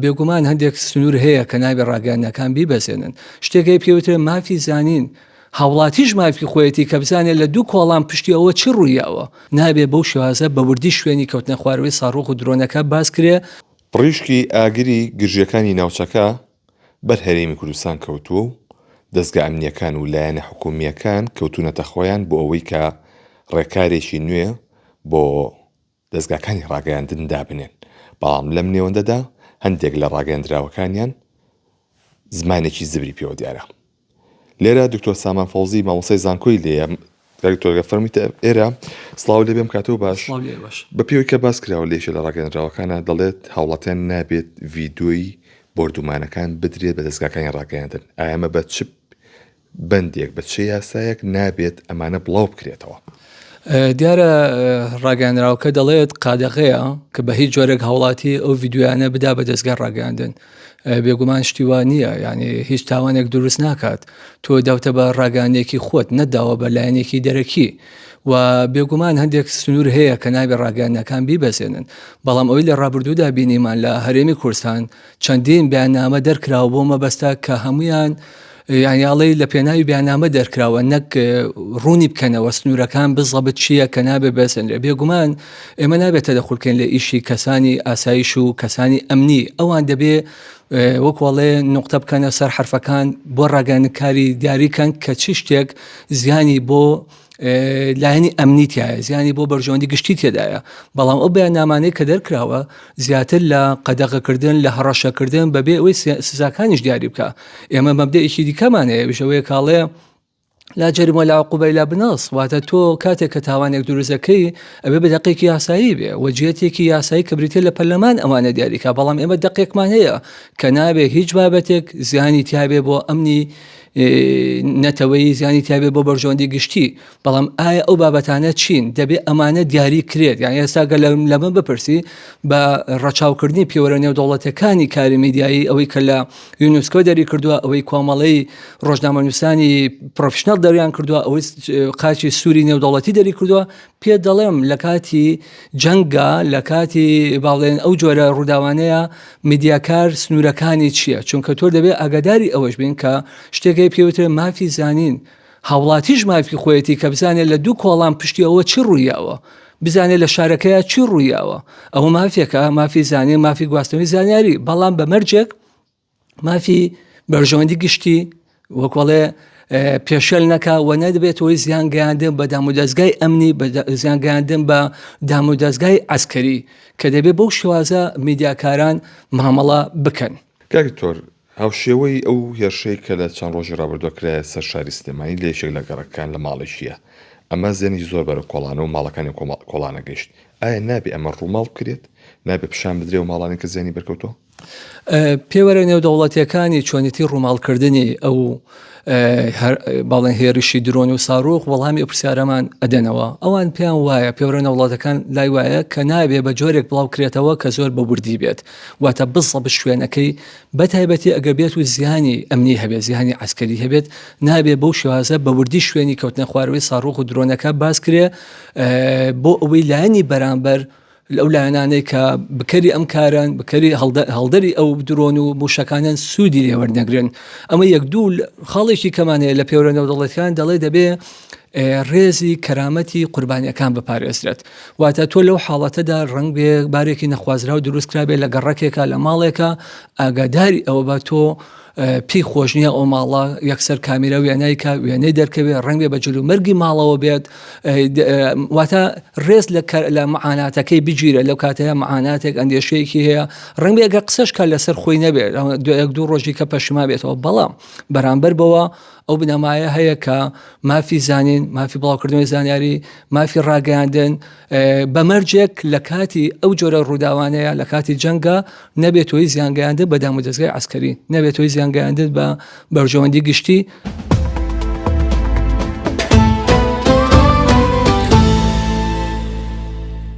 بێگومان هەندێک سنوور هەیە کە نابێ ڕاگەیاندنەکان بیبەزێنن. شتێک هەیە پێی وترێ مافی زانین. هاوڵاتیش مافی خۆیەتی کە بزانێت لە دوو کۆڵان پشتی ئەوە چی ڕوویاوە. نابێ بەو شێوازە بە وردی شوێنی کەوتنە خوارەوەی ساڕوخ و درۆنەکە باس کرێ. پڕیشکی ئاگری گرژییەکانی ناوچەکە بەر هەرێمی کوردستان کەوتووە و دەزگا ئەمنییەکان و لایەنە حکوومییەکان کەوتوونەتە خۆیان بۆ ئەوەی کە ڕێکارێکی نوێ بۆ دەزگاکانی ڕاگەیاندن دابنێن، بەڵام لەم نێوەندەدا هەندێک لە ڕاگەیەندراوەکانیان زمانێکی زبری پێوە دیارە. لێرە دکتۆر سامان فەوزی مامۆستای زانکۆی لێیە. دکتۆر گەر فەرموویتە ئێرە سڵاو لێ بێم کاتەوە باش. سڵاو لێ باش. بە پێوەی کە باس کراوە لە یەکێ لە ڕاگەیەندراوەکانە دەڵێت هاوڵاتیان نابێت ڤیدیۆی بۆردومانەکان بدرێت بە دەزگاکانی ڕاگەیاندن ئایا ئەمە بە چ بەندێک بە چ یاسایەک نابێت ئەمانە بڵاو بکرێتەوە؟ دیارە ڕاگەیاندراوەکە دەڵێت قادەغەیە کە بە هیچ جۆرێک هاوڵاتی ئەو ڤیددیویانە بدا بە دەستگای ڕاگەاندن بێگومان شتی وا نییە یعنی هیچ تاوانێک دروست ناکات تۆ داوتە بە ڕاگەاندێکی خۆت نەداوە بە لایەنێکی دەرەکی و بێگومان هەندێک سنوور هەیە کە نابێ ڕاگەیاندنەکان بیبەزێنن بەڵام ئەوەی لە ڕابردوودا بینیمان لە هەرێمی کوردستان چەندین بەیاننامە دەرکراوە بۆ مەبەستە کە هەمویان یانی ئەڵێی لە پێناوی بەیاننامە دەرکراوە نەک ڕوونی بکەنەوە سنوورەکان بزەبت چییە کە نابێ بەزێنرێ بێگومان ئێمە نابێت تەدەخول بکەین لە ئیشی کەسانی ئاسایش و کەسانی ئەمنی ئەوان دەبێ وەکوڵێ نقطە بکەنە سەر حرفەکان بۆ ڕاگەنکاری دیاریکەن کە چ شتێک زیانی بۆ لایەنی ئەمنی تایە زیانی بۆ بەرژەوەندی گشتی تێدایە بەڵام ئەو بەیاننامانەی کە دەرکراوە زیاتر لە قەدەغەکردن لە هەڕەشەکردن بەبێ ئەوەی سزاکانیش دیاری بکە ئێمە مەبدەئێکی دیکەمان هەیە ئەویش ئەوەیە کاڵێ لا جرم ولا عقوبە الا بنص واتە تۆ کاتێک کە تاوانێک دروستەکەی ئەبێ بە دەقێکی یاسایی بێ و جێتێکی یاسایی کە بریتە لە پەرلەمان ئەوانە دیاریکا بەڵام ئێمە دەقێکمان هەیە کە نابێ هیچ بابەتێک زیانی تیاابێ بۆ ئەمنی نەتەوەیی زیانی تیاابێ بۆ بەرژەوەندی گشتی بەڵام ئایا ئەو بابەتانە چین دەبێ ئەمانە دیاری کرێت یان ئێستا گەر لە من بپرسی بە ڕەچاوکردنی پێوەرە نێودەوڵەتەکانی کاری میدیایی ئەوەی کە لە یونسکۆ دەری کردووە ئەوەی کۆمەڵەی ڕۆژنامەنووسانی professional دەریان کردووە ئەوەی قاچی سووری نێودەوڵەتی دەری کردووە پێ دەڵێم لە کاتی جەنگا لە کاتی باڵێن ئەو جۆرە ڕووداوانەیە میدیاکار سنوورەکانی چییە چونکە تۆ دەبێت ئاگاداری ئەوەش بین کە شتێکەی پێوترێ مافی زانین هاوڵاتیش مافی خۆیەتی کە بزانێت لە دوو کۆڵان پشتی ئەوە چی ڕوویاوە، بزانێت لە شارەکەیا چی ڕوویاوە، ئەوە مافێکە، مافی زانین، مافی گواستنەوەی زانیاری، بەڵام بە مەرجێک مافی بەرژەوەندی گشتی وەکوڵێ پێشێل نەکا و نەدەبێت هۆی زیان گەیاندن بە دامودەزگای ئەمنی بە زیان گەیاندن بە دامودەزگای عەسکەری کە دەبێت بەو شێوازە میدیاکاران مامەڵە بکەن. کاک دکتۆر هاوشێوەی ئەو هێرشەی کە لە چەند ڕۆژی ڕابردووە کرایە سەر شاری سلێمانی لە یەکێک لە گەڕەکەکان لە ماڵێکییە، ئەمە زیانی زۆر بەرەو کۆڵانە و ماڵەکانی کۆڵانە گەیشت، ئایا نابێ ئەمە ڕووماڵ بکرێت؟ نابێ پیشان بدرێ ئەو ماڵانەی کە زیانی بەرکەوتووە؟ پێوەرە نێودەوڵەتییەکانی چۆنێتی ڕووماڵکردنی ئەو بەڵێن هێرشی درۆن و ساروخ وەڵامی ئەو پرسیارەمان ئەدەنەوە ئەوان پێیان وایە پێوەرە نەوڵاتەکان لای وایە کە نابێ بە جۆرێک بڵاو کرێتەوە کە زۆر بە وردی بێت واتە بزەبت شوێنەکەی بە تایبەتی ئەگەر بێت و زیانی ئەمنی هەبێت زیانی عسکەری هەبێت نابێ بەو شێوازە بە وردی شوێنی کەوتنە خوارەوەی ساڕۆخ و درۆنەکە باس کرێ بۆ ئەوەی لایەنی بەرامبەر لەو لایەنانەی کە بکەری ئەم کارن بکەری هەڵدەری ئەو درۆن و موشەکانن سوودی لێوەرنەگرن ئەمە یەک دوو خاڵێکی کەمانەیە لە پێوەرە نێودەوڵەتیەکان دەڵێ دەبێ ڕێزی کەرامەتی قوربانیەکان بپارێزرێت واتە تۆ لەو حاڵەتەدا ڕەنگ بێ بارێکی نەخوازراو دروست کرابێ لە گەڕەکێکە لە ماڵێکە ئاگاداری ئەوە بە تۆ پێی خۆش نییە ئەو ماڵە یەکسەر کامیرا وێنای کە وێنەی دەرکەوێ ڕەنگ بێ بە جل و مەرگی ماڵەوە بێت واتە ڕێز لە لە معاناتەکەی بگیرە لەو کاتەیە معاناتێک ئەندێشەیەکی هەیە ڕەنگ بێ ئەگەر قسەش کە لەسەر خۆی نەبێت یەک دوو ڕۆژی کە پەشیمان بێتەوە بەڵام بەرامبەر بەوە ئەو بنەمایە هەیە کە مافی زانین، مافی بڵاوکردنەوەی زانیاری، مافی ڕاگەیاندن بە مەرجێک لە کاتی ئەو جۆرە ڕووداوانەیە لە کاتی جەنگە نەبێت هۆی زیانگەیاندن بە دامودەزگای عەسکەری، نەبێت هۆی زیانگەیاندن بە بەرژەوەندی گشتی.